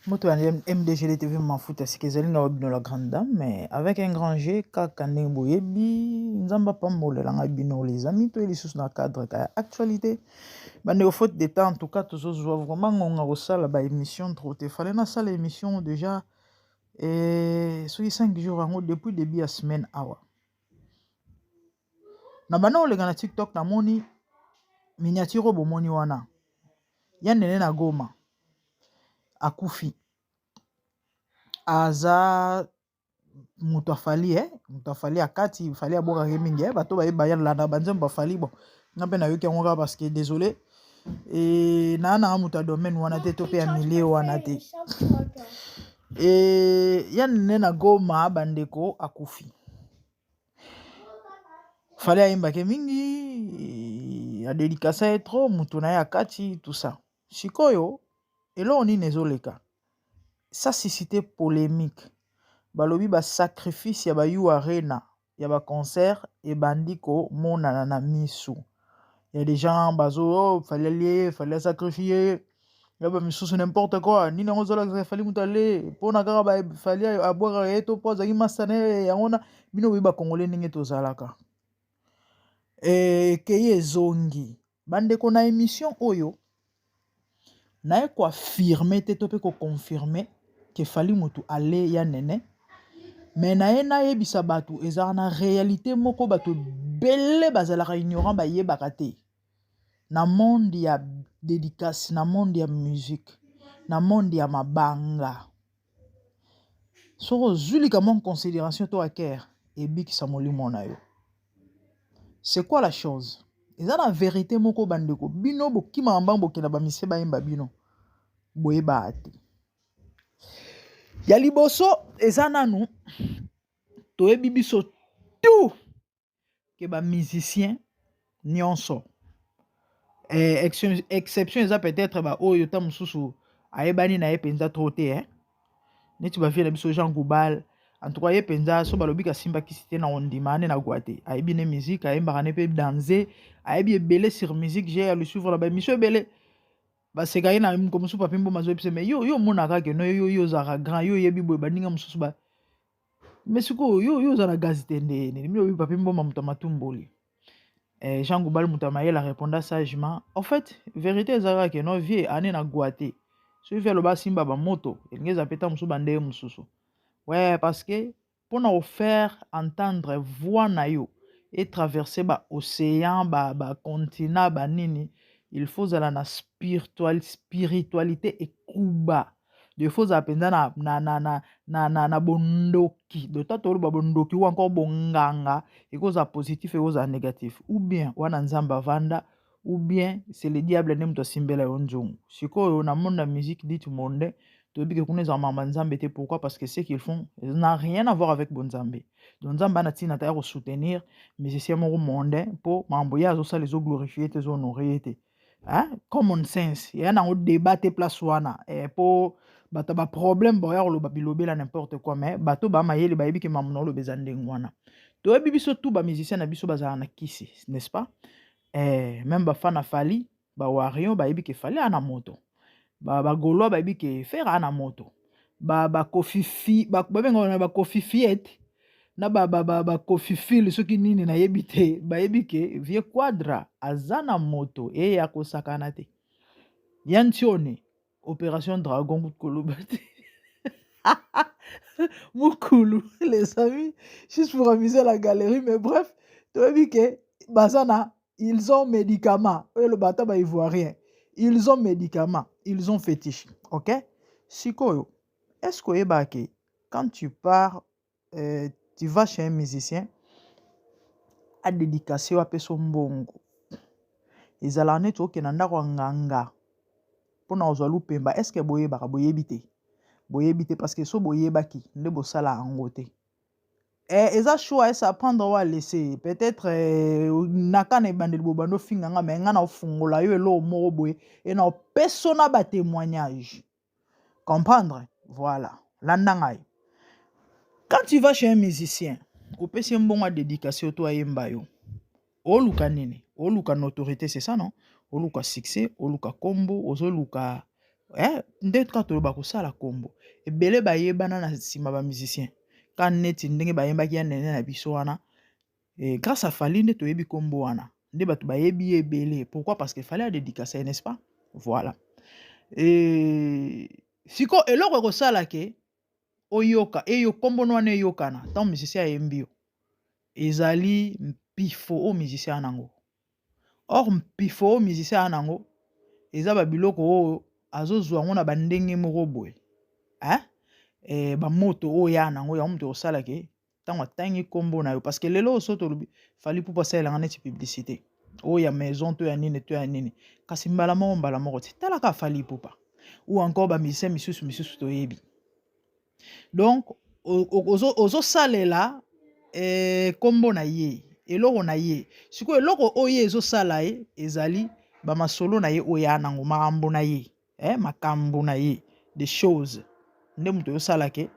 Moto ya MDGD TV Mafuta sika ezali nga bino la grande dame mais avec un grand G kaka ndenge boyebi Nzambe apambolela ngai bino les amis to lisusu na cadre ya actualité bandeko faute de temps en tout cas tozozwa vraiment ngonga kosala ba émission trop te fallait nasala émission déjà et soki 5 jours yango depuis début ya semaine awa na banda koleka na TikTok namoni miniature oyo bomoni wana ya Nene na Goma akufi aza moto afali eh? Moto afali akati Fally abwakaki mingi eh? Bato bayeba ya landa banzembo bafali. Bon, nga mpe nayoki yango kaka parce que désolé e naa nanga moto ya domaine wana te to mpe ya milieu wana te. E ya Nene na Goma, bandeko, akufi. Fally ayembaki mingi, adédicace ye trop, moto na ye akati, tout ça. Sikoyo eloko nini ezoleka? Ça suscité polémique. Balobi basacrifice ya ba U Arena ya baconcert ebandi komonana na misu ya des gens bazo oh, Fally alie, Fally asacrifie ya bamisusu, n'importe quoi. Nini yango ozolakisa? Fally moto ale mpona kaka Fally abwakaka ye to mpo azalaki masta na ye. Yango na bino boyebi bakongole ndenge tozalaka. Ekei ezongi, bandeko. Na émission oyo naye koaffirmer te to mpe koconfirmer ke Fally motu ale ya Nene, me naye nayebisa bato ezalaka na réalité moko bato ebele bazalaka ignorant, bayebaka te. Na monde ya dédicace, na monde ya musique, na monde ya mabanga, soki ozwi likambo en considération to à cœur, ebikisa molimo na yo. C'est quoi la chose? Eza na vérité moko, bandeko. Bino bokimaka mbango, bokenda bamisie bayemba, bino boyebaka te. Ya liboso eza nanu toyebi biso tout ke bamusicien nyonso, exception eza peut-être baoyo ta mosusu ayebani na ye mpenza trop te, eh? Neti bavieux na biso Jean Goubal. En tout cas ye mpenza so balobi kasimbakisi te na kondima ane na gwa te. Ayebi ne musique, ayembaka ne mpe danse, ayebi ebele sur musique. J'ai à le suivre na baémission ebele. Baseka ye na moko mosusu, Papi Mboma azoyebisa: "Mais yo, yo omonaka ke no yo, yo ozalaka grand, yo oyebi boye." Baninga mosusu ba mais sikoyo yo, yo oza na gaz te nde nini? Bino oyebi Papi Mboma, moto ya matumboli. Jean Goubal, moto ya mayele, arépondre sagement. En fait vérité ezalaka ke no vieux ane na gwa te. Soki vieux aloba asimba bamoto, elingi eza mpe ta mosusu bandeye mosusu. Ouais, parce que mpona kofaire entendre voix na yo et traverser baocéan, bacontinent, ba banini, il faut ozala na spiritualité ekuba. Il faut ozala mpenza na bondoki. Dota toloba bondoki ou encore bonganga, ekozala positif, ekozala négatif, ou bien wana Nzambe avanda, ou bien c'est le diable nde moto asimbela yo nzungu. Sikoyo na monde ya musique dite monde, toyebi ke kuna ezala makambo ya Nzambe te. Pourquoi? Parce que ce qu'ils font n'a rien à voir avec bonzambe. Donc Nzambe ana ntina ta ya kosoutenir musicien moko mondain mpo makambo ye azosala ezoglorifie te, ezohonore ye te, hein? Common sense eya nango débat te place wana, mpo bato baproblème boya koloba bilobela, n'importe quoi. Mais bato bamayele bayebi ke makambo na oloba eza ndenge wana. Toyebi biso tu bamusicien na biso bazala na kisi, n'est-ce pas? Même bafana Fally, bawarrior bayebi ke Fally aa na moto, bagaulois bayebi ke Ferre aa na moto, bakofifi babengaka na bakofifiete na bakofifile soki nini nayebi te, bayebi ke vieux Quadra aza na moto eya kosakana te. Ya ntione Opération Dragon kutu koloba te mokulu. Les amis, juste pour amuser la galerie, mais bref, toyebi ke baza na, ils ont médicament oyo eloba ata baivoirien, ils ont médicament, ils ont fétiche. Ok, sikoyo est ce que oyebaka ke quand tu pars, tu vas chez un musicien, adédicace oyo, apesa mbongo, ezalaka neti okende na ndako ya nganga mpona kozwa lupemba? Est ce que boyebaka? Boyebi te, boyebi te, parce que so boyebaki nde bosala yango te. Eza choix, esa prendre ou à laisser. Peut-être naka na ebandeli bobanda ofinga nga, me nga na ofungola yo eloko moko boye e na opeso na batémoignage comprendre. Voilà, landa ngai. Quand tu vas chez un musicien, opesi ye mbongo ya dédicace to ayemba yo, oluka nini? Oluka notoriété, c'est ça, non? Oluka succès, oluka kombo, ozoluka. Eh, nde kaka toloba kosala kombo. Ebele bayebana na nsima ba musiciens. Ka neti ndenge bayembaki ya nene na biso wana. Et grâce à Fally nde toyebi kombo wana. Nde bato bayebi ye ebele. Pourquoi? Parce que Fally a dédicacé, n'est-ce pas? Voilà. Et siko eloko ekosala ke oyoka eyo kombo wana eyokana ntango musicien ayembi yo ezali mpifo oyo musicien wana yango. Or mpifo oyo musicien wana yango eza babiloko oyo azozwa yango na bandenge moko boye, hein? E, bamoto oyo ya nango yango moto ekosala ke ntango atangi nkombo na yo, parce que lelo oyo so tolobi Fally Ipupa asalelanga neti publicité oyo ya maison to ya nini to ya nini, kasi mbala moko te talaka Fally Ipupa ou encore bamusicien misusu misusu toyebi. Donc ozosalela nkombo na ye, eloko na ye. Sikoyo eloko oyo ye ezosala ye ezali bamasolo na ye oyo ya nango, makambo na ye, makambo na ye, des choses nde moto oyosala ke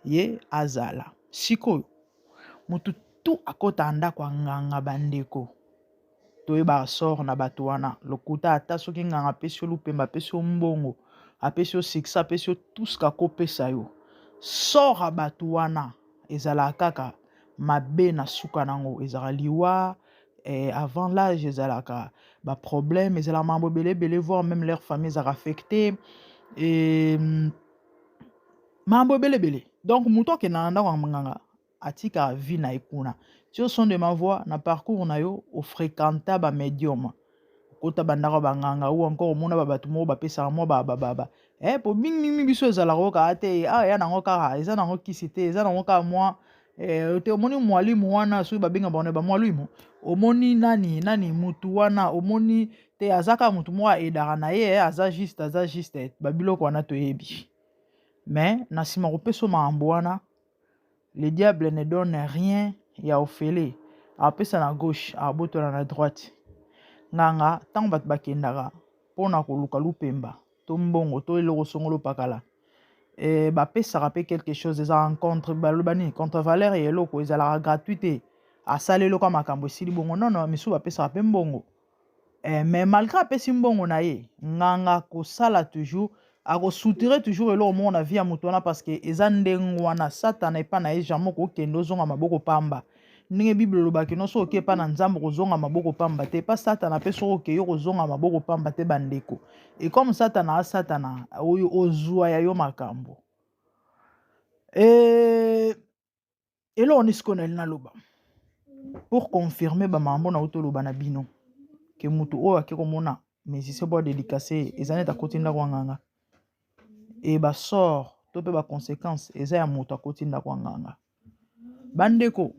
ye azala. Sikoyo motu tu akɔta ndako ya nganga, bandeko, toyebaka sort na bato wana lokuta. Ata soki nganga apesi yo lupemba, apesi yo mbongo, apesi yo succès, apesi yo tout ce akopesa yo, sort ya bato wana ezalaka kaka mabe. Na suka nango ezalaka liwa avant l'âge, ezalaka baproblème, ezalaka makambo ebele ebele, voire même leur famille ezalaka affecté e makambo ebele ebele. Donc moto akendaka na ndako ya nganga atikaka vie na ye kuna. Ti au son de ma voix, na parcours na yo ofréquenta bamédium, okota bandako ya banganga ou encore omona babato moko bapesaka mwa ba po mingimingi biso ezalaka oyoka te awa ya nango kaka eza nango kisi te, eza nango kaka mwa te. Omoni mwalimu wana, soki babenga bango bamwalimu, omoni nani nani mutu wana, omoni te aza kaka mutu moko aedaka na ye, aza juste, aza juste. Babiloko wana toyebi, mais na nsima kopesa makambo wana, le diable ne donne rien ya ofele. Apesa na gauche, abotola na droite. Nganga, ntango bato bakendaka mpona koluka lupemba to mbongo to eloko songolo pakala, bapesaka mpe quelque chose, ezalaka contre, baloba nini, contre valeur ya eloko. Ezalaka gratuit te, asali eloko ya makambo esili bongo. Nono, misusu bapesaka mpe mbongo, mais malgré apesi mbongo na ye, nganga kosala toujours, akosoutirer toujours eloko moko na vie ya moto wana, parce que eza ndenge wana. Satana epa na ye jamais okokende ozonga maboko pamba. Ndenge Bible elobaki no, soki oke epa na Nzambe kozonga maboko pamba te, epa Satana mpe soki okei kozonga maboko pamba te, bandeko. E comme Satana a Satana oyo ozwa ya yo makambo eloko nini. Sikoyo nali naloba pour confirmer bamambo na toloba na bino ke motu oyo ake komona musicien po adédicace, eza neti akoti ndako ya nganga e basort to mpe baconséquence eza ya moto akoti ndako ya nganga. Bandeko,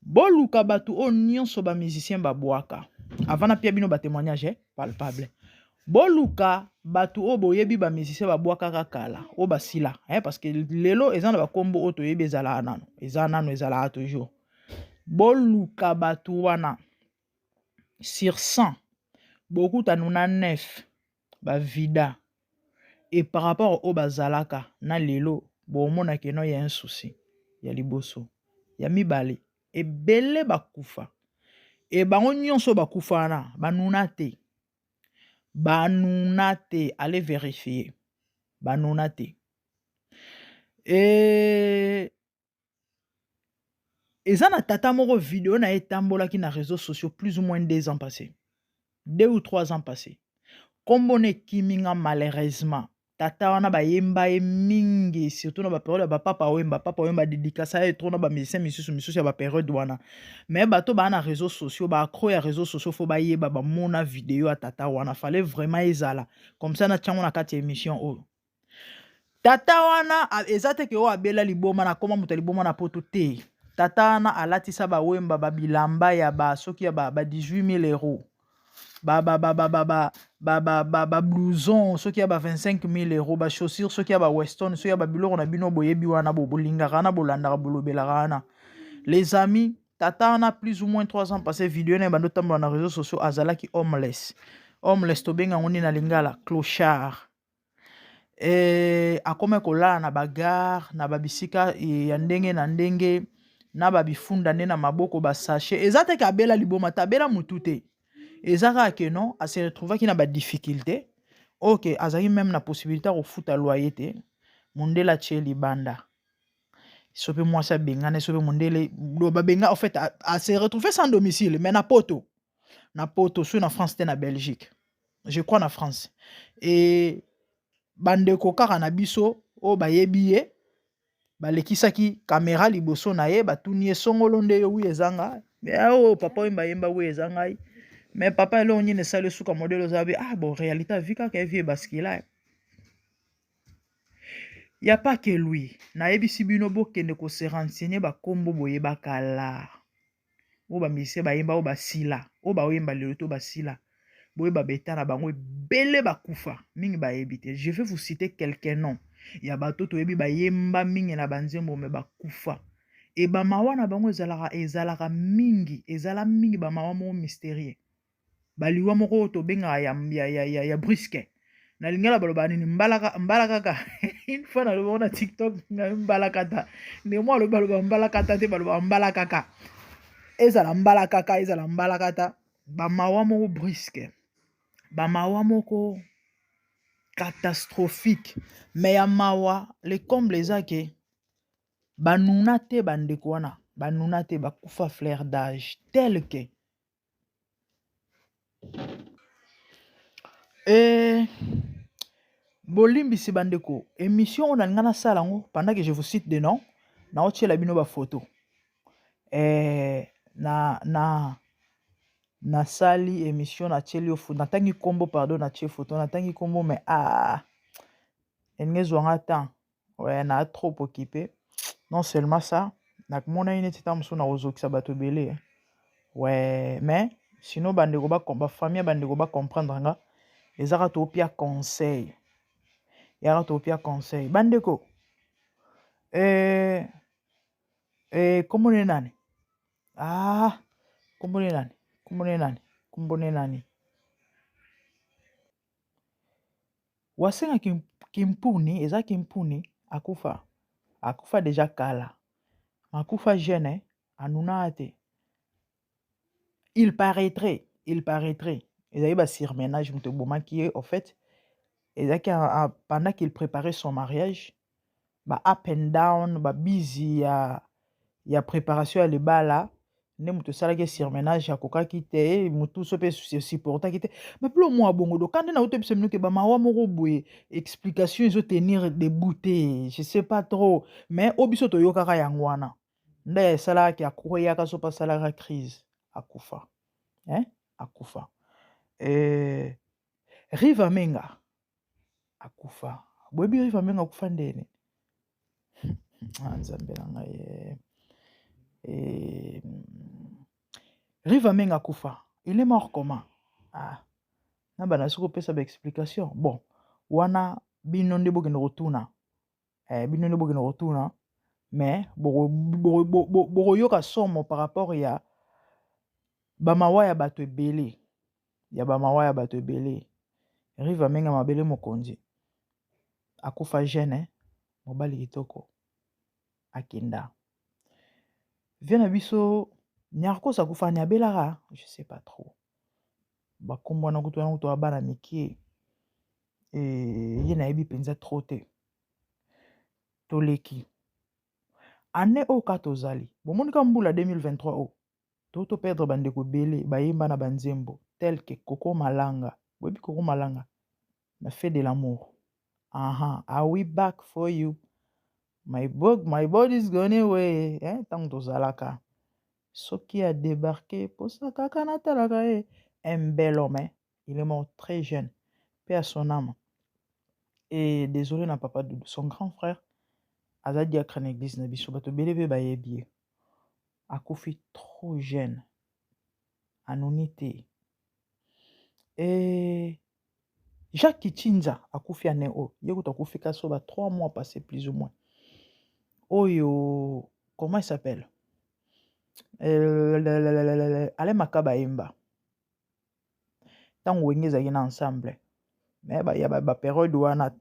boluka bato oyo nyonso bamusicien babwaka avant napia bino batémoignage palpable. Boluka bato oyo boyebi bamusicien babwakaka kala, oyo basila, parce que lelo eza na bakombo oyo toyebi ezalaka nano, eza nano, ezalaka toujours. Boluka bato wana, sur 100 bokuta 99 bavida. E par rapport oyo bazalaka na lelo, bomona ke no ya un souci ya liboso, ya mibale, ebele bakufa. E bango nyonso bakufa wana banuna te, banuna te, allez vérifier, banuna te. E eza na tata moko, video na ye etambolaki na réseaux sociaux plus ou moins 2 ans passé, 2 ou 3 ans passé. Nkombo na ekimi nga malheureusement. Tata wana bayemba ye mingi, surtout na bapériode ya bapapa Wemba. Papa Wemba dédicace ye trop na bamusicien misusu misusu ya bapériode wana. Mais bato baa na réseaux sociaux, baaccro ya réseaux sociaux, faut bayeba, bamona video ya tata wana. Fallait vraiment ezala comme ça, natiango na kati ya émission oyo. Tata wana eza te ke oyo abela liboma na koma moto ya liboma na poto te. Tata wana alatisa bawemba babilamba ya ba soki ya ba 18 000 euros, bablouson soki ya ba 25 000 euros, bachaussure soki ya ba Weston, soki ya babiloko na bino boyebi wana, bolingaka wana, bolandaka, bolobelaka wana, les amis. Tata wana, plus ou moins 3 ans passé, video na ye bando tambola na réseaux sociaux. Azalaki homeless. Homeless tobenga yango nini na lingala? Clochard. Akomi kolala na bagare, na babisika ya ndenge na ndenge, na babifunda nde na maboko, basachet. Eza te ke abela liboma te, abela motu te, eza kaka ke non, ase retrouvaki na badifficulté. Ok, azalaki meme na possibilité ya kofuta loyer te. Mondele atie libanda. So pe mwasi abengana, so pe mondele babenga, en fait, a se retrouver sans domicile, mais na poto. Na poto, so na France te, na Belgique. Je crois na France. Et bandeko kaka na biso oyo bayebi ye, balekisaki kamera liboso na ye, batuni ye songolo nde yo, oui eza nga. Mais oh papa oyo bayemba, oui eza ngai. Mais papa, eloko nini esali suka modèle oza be? Ah bon, réalité avi kaka vie ebaskila. Y a pas que lui. Nayebisi bino, bokende kose renseigner bakombo boyebaka la. Oyo bamusicien bayemba, oyo basila, oyo baoyemba lelo to basila. Boyeba beta na bango ebele bakufa mingi bayebi te. Je vais vous citer quelques noms ya bato toyebi bayemba mingi na banzembo me bakufa. E bamawa na bango ezalaka mingi, ezala mingi bamawa moko mystérieux, baliwa moko oyo tobengaka ya brusque. Na lingala baloba nini? Mbala mbala kaka. Une fois naloba na TikTok ngai mbala kata, ndenge moko alobi baloba mbala kata te, baloba mbala kaka. Ezala mbala kaka, ezala mbala kata, bamawa moko brusque, bamawa moko catastrophique. Mais ya mawa, le comble eza ke banuna te, bandeko wana banuna te, bakufa fleur d'âge tel que bolimbisi bandeko, émission oyo nalinga nasala yango pendant que je vous cite des noms, naotiela bino bafoto. Na nasali émission, natieli yo, natangi nkombo, pardon, natie photo, natangi nkombo, mais ah, elingi ezwanga temps. Ouais, na trop occupé. Non seulement ça, namonaki neti ntango mosusu nakozokisa bato ebele. Ouais, mais sinon bandeko, bafamille ya bandeko bacomprendre nga. Ezaka topia conseil, yaka topia conseil bandeko. Kombo ne nani? Ah, kombo ne nani? Kombo ne nani? Kombo ne nani? Wasenga Kimpuni, eza Kimpuni, akufa. Akufa déjà kala. Akufa jeune, eh? Anuna te. Il paraîtrait ezali ba surmenage moto ebomaki ye. Au fait, ezalaki pendant qu'il préparait son mariage, ba up and down, babizi ya préparation ya libala nde moto esalaki surmenage, akokaki te, motu so mpe supportaki te. Bapilo mwa bongo doka nde nauti biso minoke bamawa moko boye, explication ezotenir debout te, je sais pas trop, mais oyo biso toyokaka yango wana nde esalaki akweyaka so mpe asalaka crise, akufa, hein? Akufa. Riva Menga akufa. Boyebi Riva Menga akufa ndeni? Ah, Nzambe na ngai. Riva Menga akufa, il est mort comment? Ah, na bana soki kopesa baexplication, bon, wana bino nde bokende kotuna. Bino nde bokende kotuna, mais bokoyoka somo par rapport ya bamawa ya bato ebele, ya bamawa ya bato ebele. Riva Menga, mabele mokonzi, akufa jeune, eh? Mobali kitoko akenda. Vie na biso Nyarkos akufa ni abelaka, je sais pas trop bakombo wana kutu, wana kutu bana mike. Ye nayebi mpenza trop te. Toleki année oyo ka tozali, bomoni ka mbula 2023 oyo to toperdre bandeko ebele bayemba na banzembo tel que Koko Malanga. Boyebi Koko Malanga na Fait de l'amour? Aha, "I will back for you, my bug, my body's gone away", eh? Ntango tozalaka soki adébarquer, posa kaka natalaka ye. Un bel homme, hein? Il est mort très jeune, paix à son âme. Et désolé na papa Doudou, son grand frère aza diacre na église na biso, bato ebele mpe bayebi ye. Akufi trop jeune, anoni te. E Jacques Kichinza akufi année oyo. Ye kutu akufi kasi ba 3 mois passé plus ou moins. Oyo comment il s'appelle, Alain Makaba ayemba ntango Wenge ezalaki na ensemble, mais ya bapériode wana,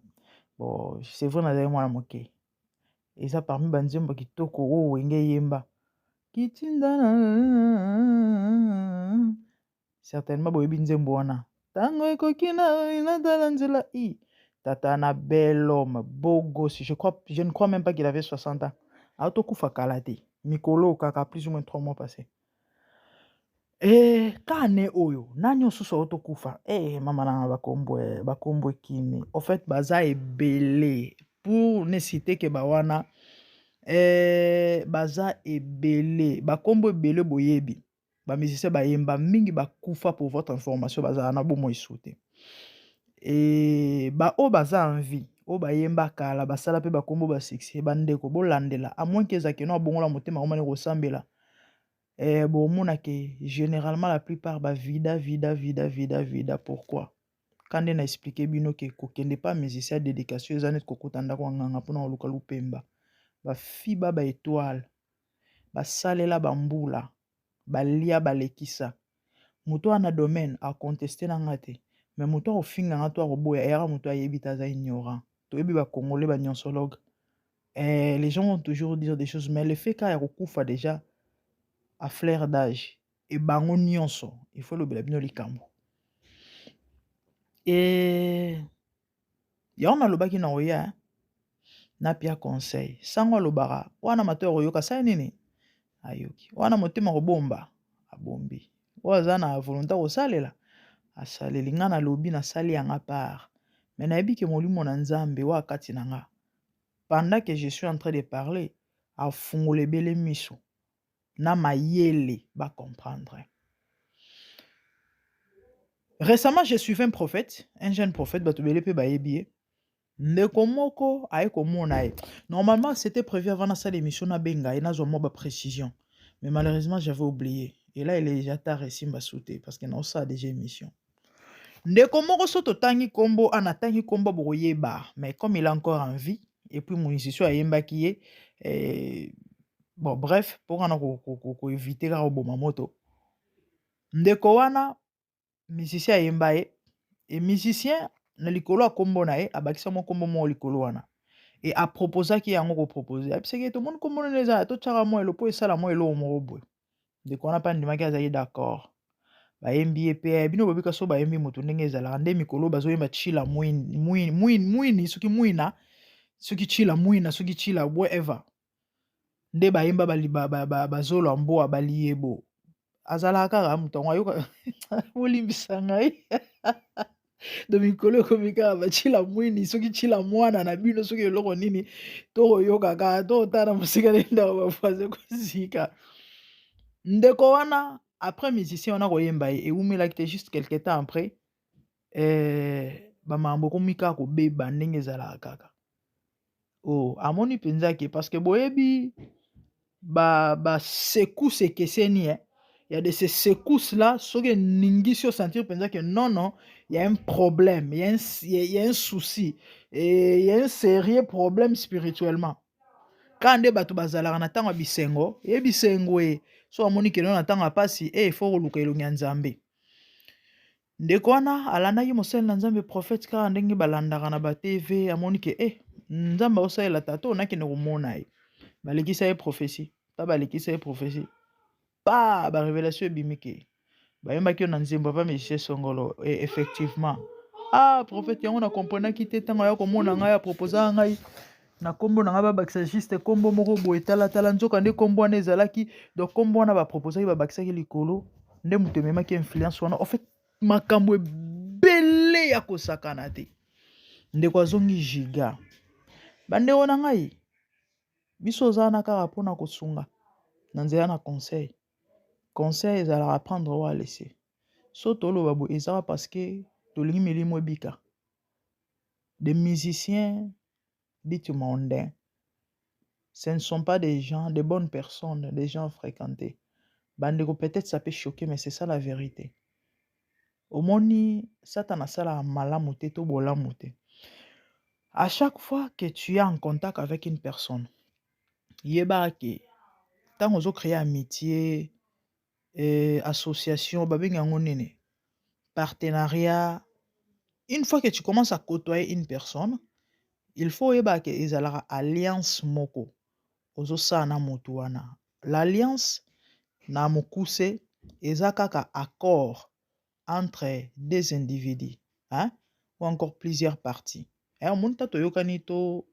bon, c'est vrai nazali mwana moke, eza parmi banzembo kitoko oyo Wenge eyemba. Kitinda, certainement boyebi nzembo wana. Tango ekoki na natala nzela i tata na bel homme beau gosse je crois je ne crois même pas qu'il avait 60 ans autokufa kala te mikolo kaka plus ou moins 3 mois passé e ka ne oyo nani osusu autokufa e mama nanga bakombo eh, bakombo ekimi au fait baza ebele pour ne citer que bawana eh, baza ebele bakombo ebele boyebi ba musiciens bayemba mingi bakufa pour votre information bazala na bomoi su te e baoyo baza en vie oyo bayemba kala basala mpe bakombo ba succès bandeko bolandela à moins que ezalaki no abongola motema omani kosambela eh, bomona ke généralement la plupart bavida vida vida vida vida. Pourquoi? Ka nde na expliquer bino ke kokende pa musicien ya dédication eza neti kokota ndako ya nganga mpona koluka lupemba. Bafiba ba étoile basalela bambula balia balekisa moto wana domaine aconteste na nga te, mais moto akofinga nga to akoboya eyaka moto ayebi te, aza ignorant. Toyebi bacongolais banyonsologue eh, les gens vont toujours dire des choses, mais le fait kaka ya kokufa déjà à fleur d'âge ebango nyonso, il faut lobela bino likambo e yango nalobaki na oya napia conseil. Sango alobaka wana mato ya koyoka sali nini ayoki wana motema kobomba abombi oyo aza na volonté kosalela asaleli. Nga nalobi nasali yanga part, mais nayebi ke molimo na Nzambe oyo akati na nga pendant que je suis en train de parler afungola ebele miso na mayele bacomprendre. Récemment, je suivais un prophète, un jeune prophète, bato ebele mpe bayebi ye. Ndeko moko aye komona ye. Normalement, c'était prévu avant nasala émission nabenga ye nazwa mwa baprécision, mais malheureusement j'avais oublié et là il est déjà tard, esimba su te parce que naosala déjà émission. Ndeko moko so totangi nkombo ana atangi nkombo bokoyeba, mais comme il est encore en vie et puis musicien ayembaki ye eh, bon bref, mpo kana koevite kaka koboma moto. Ndeko wana musicien ayemba ye e musicien na likolo ya nkombo na ye abakisa mwa nkombo moko likolo wana e aproposaki yango kopropose ayebisaki ye tomoni nkombo nini eza totyaka mwa elo mpo esala mwa eloko moko boye. Ndeko wana mpe andimaki, azalaki d'accord. Bayembi ye mpe bino bobika so bayembi moto ndenge ezalaka nde mikolo bazoyemba chila mwini, mwini soki mwina soki chila mwina soki chila whatever nde bayemba bazolwa mbwa baliyebo azalaka kaka moto yango ayoka bolimbisa ngai. Do mikolo ekomi kaka bacila mwini soki cila mwana na bino soki eloko nini tokoyoka kaka tokotala mosika nde ndako bavoisin kozika. Ndeko wana après musicien wana koyemba ye ewumelaki te, juste quelque temps après eh, bamakambo ekomi kaka kobeba ndenge ezalaka kaka. Oh, amoni mpenza ke parce que boyebi ba secousse ekeseni eh. Ya de ces secousses là soki eningisi osentir mpenza ke non non, il y a un problème, il y a un souci et il y a un sérieux problème spirituellement. Kaka nde bato bazalaka na ntango ya bisengo ye bisengo e so amoni keno na ntango ya pasi e faut koluka elongi ya Nzambe. Ndeko wana alandaki mosali na Nzambe prophète kaka ndenge balandaka na batv. Amoni ke e Nzambe aosalela tata oyo nakende komona ye. Balekisa ye prophétie pa balekisa ye prophétie pa barévélation ebimi ke bayembaki yo na nzembo pa musicien songolo. E effectivement, ah prophète yango na comprenaki te ntango aya komona ngai aproposaka ngai na nkombo na ngai babakisa juste nkombo moko boye talatala nzoka nde nkombo wana ezalaki. Donc nkombo wana baproposaki babakisaki likolo nde moto ememaki influence wana. En fait, makambo ebele ya kosakana te. Ndeko azongi giga. Bandeko na ngai, biso oza wana kaka mpona kosunga na nzela na conseil. Conseil ezalaka prendre ou laisser. So toloba boye ezaka parce que tolingi milimo ebika. Des musiciens dits mondains, ce ne sont pas des gens, des bonnes personnes, des gens fréquentés. Bandeko, peut-être ça peut choquer, mais c'est ça la vérité. Omoni Satana asalaka malamu te to bolamu te. À chaque fois que tu es en contact avec une personne, yebaka ke ntango ozocréer amitié eh, association babengi yango nini, partenariat, une fois que tu commences à côtoyer une personne, il faut oyebaka ke ezalaka alliance moko ozosala na motu wana. L'alliance na mokuse eza kaka accord. entre deux individus hein? Ou encore plusieurs parties hein? Omoni ta toyokani to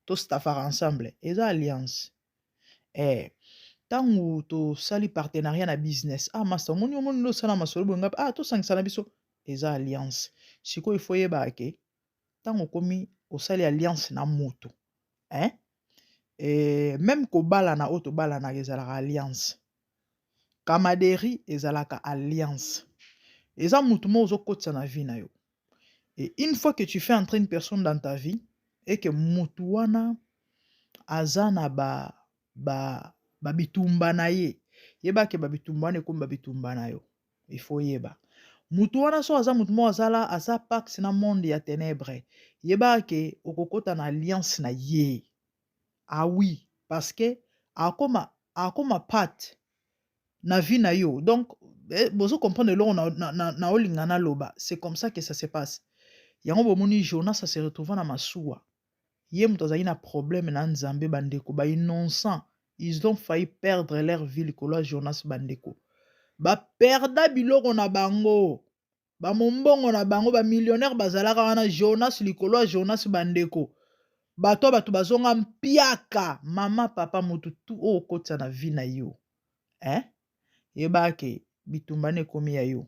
tostafaka ensemble, eza alliance. Eh, ntango tosali partenariat na business, ah master, omoni, omoni nde osala masolo boye, nga ah tosangisa na biso, eza alliance. Sikoyo ifo oyebaka ke ntango okomi osali alliance na moto, hein? Même kobalana oyo tobalanaka ezalaka alliance, camaraderie ezalaka alliance, eza motu moko ozokotisa na vie na yo. Et une fois que tu fais entrer une personne dans ta vie et que motu wana aza na babitumba na ye, yeba ke babitumba wana ekomi babitumba na yo. Il faut yeba mutu wana so aza mutu moko azala aza pacte na monde ya ténèbre, yeba ke okokota na alliance na ye. Ah oui, parce que akoma part na vie na yo. Donc bozo comprendre eloko na olinga naloba. C'est comme ça que ça se passe. Yango bomoni Jonas ase retrouva na masuwa, ye moto azalaki na problème na Nzambe. Bandeko, bainnocent, ils ont failli perdre leur vie likolo ya Jonas. Bandeko baperda biloko na bango, bamombongo na bango, bamillionnaire bazalaka wana. Jonas, likolo ya Jonas, bandeko, bato bazonga mpiaka. Mama, papa, motu tu oyo okotisa na vie na yo, eh? Yeba ke bitumba na ekomi ya yo,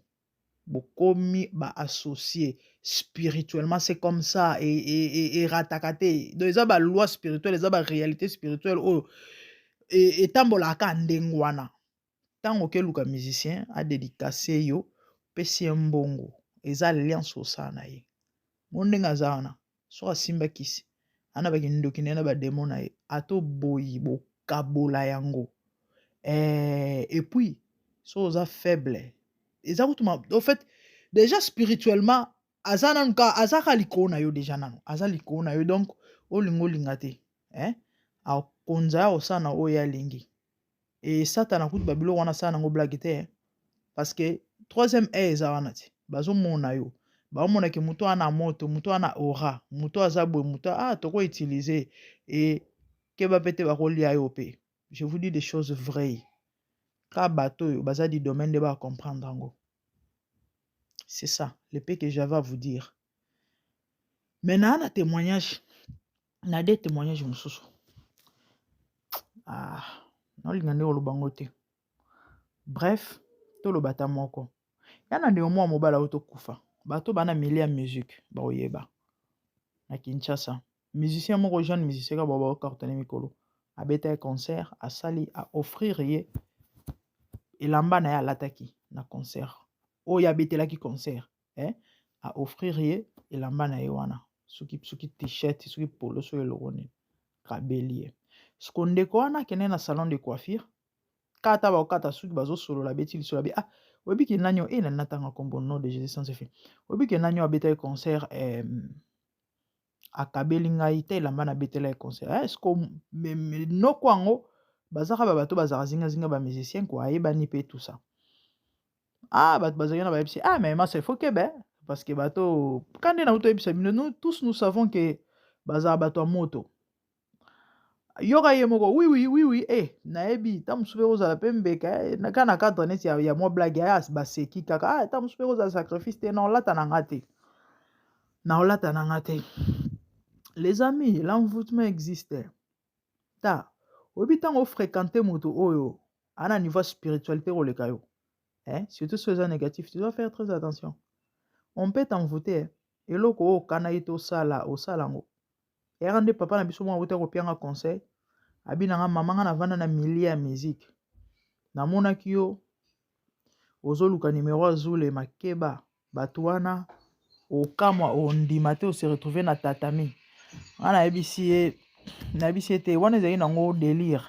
bokomi baassocié spirituellement. C'est comme ça, erataka te. Donc eza baloi spirituelle, eza baréalité spirituelle oyo etambolaka ndenge wana. Ntango okeluka musicien adédicace yo, opesi ye mbongo, eza alliance osala na ye. Mo ndenge aza wana, soki asimba kisi ana bakindoki na ye na bademo na ye, ata oboyi, bokabola yango. Et puis so oza faible, eza kutu, au fait, déjà spirituellement aza nanu ka, aza ka likolo na yo, déjà nanu aza likolo na yo. Donc olinga olinga te, eh? Akonza ya kosala na oyo alingi. E Satana kutu babiloko wana asala nango blague te, eh? Parce que troisième œil eza wana te, bazomona yo, baomonaki moto wana moto, moto wana aura, moto aza boye, moto ah tokoutilize e keba mpe te, bakolia yo mpe. Je vous dis des choses vraies, ka bato oyo baza du domaine nde bacomprendre yango. C'est ça le peu que j'avais à vous dire. Mais naa na témoignage, na de témoignage mosusu, ah, naolinga nde koloba yango te. Bref, toloba ata moko ya na ndeko mwa mobala oyo tokufa. Bato bana milieu ya musique bakoyeba na Kinshasa, musicien moko, jeune musicien kaka bao baocartonne mikolo, abeta ye concert, asali aoffrir ye elamba na ye alataki na concert oyo abetelaki concert, eh? Aoffrir ye elamba na ye wana, soki t-shirt, soki polo, soki eloko nini, kabeli ye. Siko ndeko wana akende na salon de coiffure, kata bakokata suki, bazosolola, abeti lisolo, abi: "Ah, oyebi ke nani oyo e nani natanga nkombo, nom de Jésus sans effet, oyebi ke nani oyo abetaki concert, akabeli ngai te elamba nabetela ye concert." Eh, siko noko yango bazaka ba bato bazalaka zingazinga, bamusicien kua, ayebani mpe tout ça. Ah, bato bazalaki na bayebisi: "Ah, mais masa, il faut kebe, parce que bato ka nde nauti oyebisa bino, nous tous nous savons ke bazala bato ya moto." Yoka ye moko: Oui, eh, nayebi ta mosusu mpe kozala mpe mbeka eh, kaka na cadre neti ya mwa blague aya, baseki kaka. Ah, ta mosusu mpe kozala sacrifice te, na olata na nga te, na olata na nga te." Les amis, l'envoûtement existe. Ta oyebi ntango ofréquente moto oyo aa na niveau ya spiritualité koleka yo, eh? Surtout soki eza négatif, tu dois faire très attention, on peut t'envoûter. Eloko oyo okana ye te osala, osala yango. Eyaka nde papa na biso moko awuti kopianga conseil, abi nanga: "Mama, nga navanda na milieu ya musique, namonaki yo ozoluka numero ya Zulema, keba bato wana, okamwa, ondima te, ose retrouve na tatami." Nga nayebisi ye te wana ezali nango délire,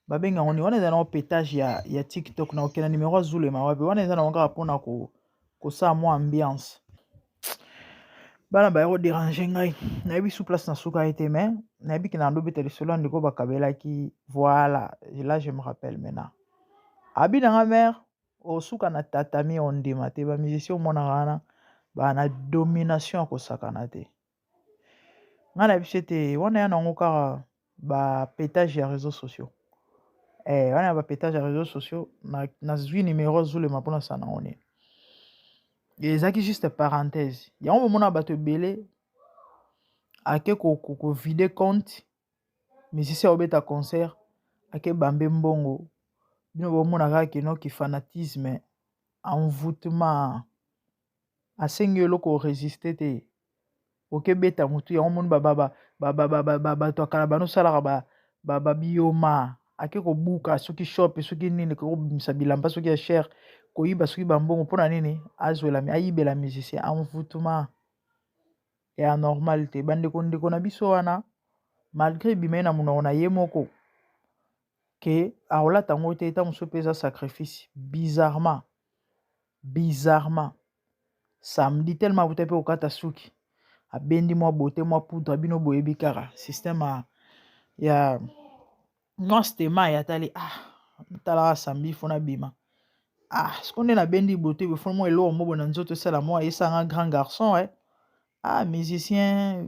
babenga yango nini wana, eza nango pétage ya TikTok. Na okenda numero ya Zulema wapi? Wana eza nango kaka mpona kosala mwa ambiance. Bana baya kodéranger ngai, nayebi su place na suka ye te, mais nayebi ke na ndobeta lisolo ya ndeko bakabelaki. Voilà, là je me rappelle maintenant. Abi nanga: "Mare, osuka na tatami, ondima te. Bamusicien omonaka wana baa na domination ya kosakana te." Ngai nayebi se te wana ya nango kaka bapétage ya réseaux sociaux, wana ya bapétage ya réseaux sociaux. Nazwi numero Zulema mpona sala nango nini? Ezalaki juste parenthèse. Yango bomona bato ebele ake ko vider compte musicien obeta concert, ake bambe mbongo. Bino bomona kaka que non, fanatisme, envoûtement. Asengi eloko, résister te, okebeta motu. Yango moni bato ya kala banosalaka babiyoma, ake kobuka soki shop, soki nini, kobimisa bilamba soki ya cher, koyiba soki bambongo. Mpona nini? Azwela, ayibela musicien. Envoûtement ya normal te. Bandeko, ndeko na biso wana, malgré ebima ye na monoko na ye moko ke akolata yango te, eta mosusu mpe eza sacrifice. Bizarrement, bizarrement, samedi, tellement akuta mpe kokata suki, abendi mwa beauté, mwa poudre, bino boyebi kaka système ya mwa stema. Ya tali, ah, talaka samedi faut nabima. Ah, siko nde nabendi beauté boye, faut mwa eloko mo boye na nzoto esala mwa esanga grand garçon, eh. Ah, musicien,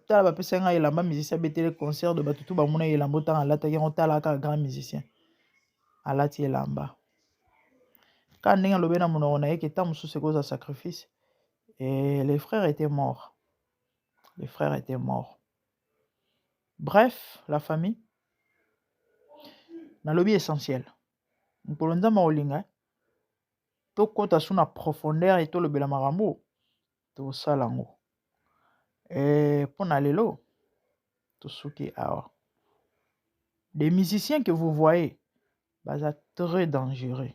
tala, bapesa ngai elamba. Musicien abeteli concert de bato tu bamona elamba otanga alataki yango. Tala kaka, grand musicien alati elamba kaka ndenge alobi na monoko na ye ke ta mosusu ekozala sacrifice. Et les frères étaient morts, les frères étaient morts. Bref, la famille, nalobi essentiel. Mokolo Nzambe akolinga tokɔta su na profondeur e tolobela makambo, tosala yango. Mpo na lelo tosuki awa. Des musiciens que vous voyez baza très dangereux.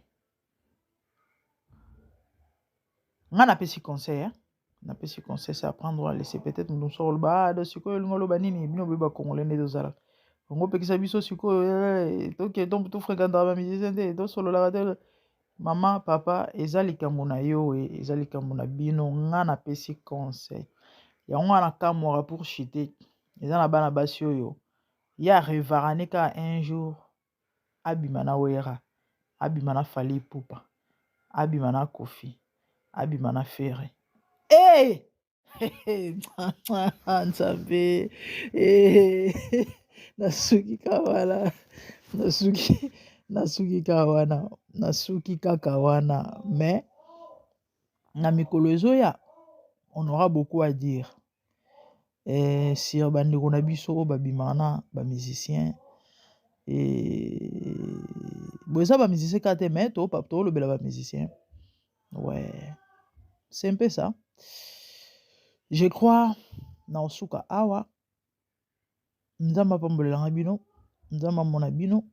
Nga napesi conseil, hein? Napesi conseil, c'est à prendre, à laisser. Peut-être moto mosusu akoloba: ah, do sikoyo olingi oloba nini? Bino boyebi, bacongolais nde tozalaka ongo, opekisa biso sikoyo toke tofréquentaka bamusicien te, tosololaka te. Mama, papa, eza likambo na yo, eza likambo na bino. Nga napesi conseil. Yango nga nakamwaka pour chuter. Eza na bana basi oyo ye arêvaka ne kaka un jour abima na Wera, abima na Fally Ipupa, abima na Koffi, abima na Ferre. Hey! Nzambe, nasuki kaka wana, nasuki, nasuki kaka wana, nasuki kaka wana. Mais na mikolo ezoya, on aura beaucoup à dire sur bandeko na biso oyo babimaka na bamusicien. Bo eza bamusicien kaka te, mais tolobela bamusicien. Ouais, c'est un peu ça, je crois. Na osuka awa. Nzambe apambolelanga bino, Nzambe amona bino.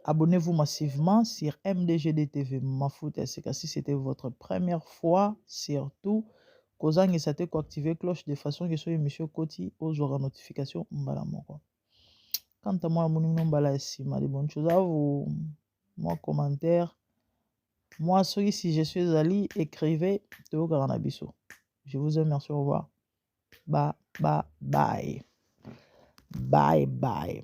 Abonnez-vous massivement sur MDGD TV Mafuta Sika si c'était votre première fois. Surtout kozangisa te koactiver cloche de façon que soki émission ekoti, ozwaka notification mbala moko. Quant à moi, namoni bino mbala ya nsima. De bonnes choses à vous. Moi commentaire, moi soki suggestion ezali, écrivez, toyokaka na biso. Je vous aime, merci, au revoir, ba ba, bye bye bye.